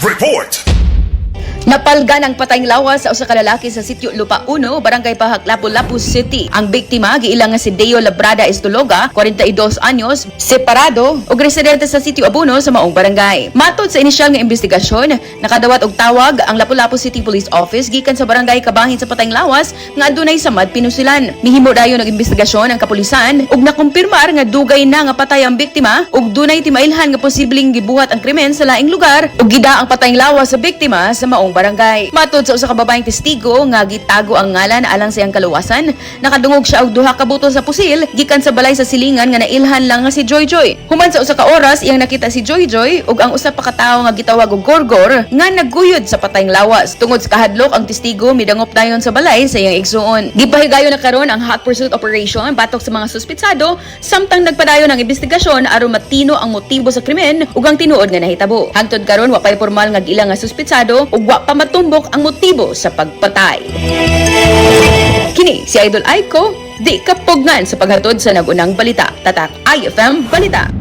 Report. Napalgan ang patayng lawas sa usa ka lalaki sa sitio Lupa 1, Barangay Pahak, Lapu-Lapu City. Ang biktima giila nga si Deo Labrada Estologa, 42 anyos, separado ug residente sa sitio Abuno sa maong barangay. Matod sa inisyal nga investigasyon, nakadawat og tawag ang Lapu-Lapu City Police Office gikan sa barangay kabahin sa patayng lawas nga adunay samad pinusilan. Nihimo dayon og investigasyon ang kapulisan ug nakumpirmar nga dugay na nga patay ang biktima ug dunay timailhan nga posibleng gibuhat ang krimen sa laing lugar ug gida ang patayng lawas sa biktima sa maong barangay. Matod sa usa ka babaeng testigo nga gitago ang ngalan alang sa iyang kaluwasan, nakadungog siya og duha ka buto sa pusil gikan sa balay sa silingan nga nailhan lang nga si Joy Joy. Human sa usa ka oras, iyang nakita si Joy Joy ug ang usa pa ka tawo nga gitawag og Gorgor nga nagguyod sa patayng lawas. Tungod sa kahadlok, ang testigo midangop dayon sa balay sa iyang igsuon. Gipahigayon na karon ang hot pursuit operation batok sa mga suspitsado samtang nagpadayon ang investigasyon aron matino ang motibo sa krimen ug ang tinuod nga nahitabo. Hangtod karon, wa pay formal nga giila nga suspitsado ug wa pa matumbok ang motibo sa pagpatay. Kini si Idol Aiko, di kapugnan sa paghatod sa nag-unang balita. Tatak IFM Balita.